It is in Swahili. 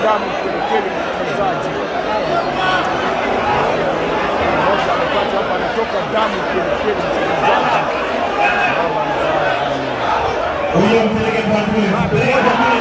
Damu kweli kweli, msikilizaji. Mmoja amepata hapa, anatoka damu kweli kweli, msikilizaji. Mama mzazi. Huyo mpeleke kwa ambulance, mpeleke kwa ambulance.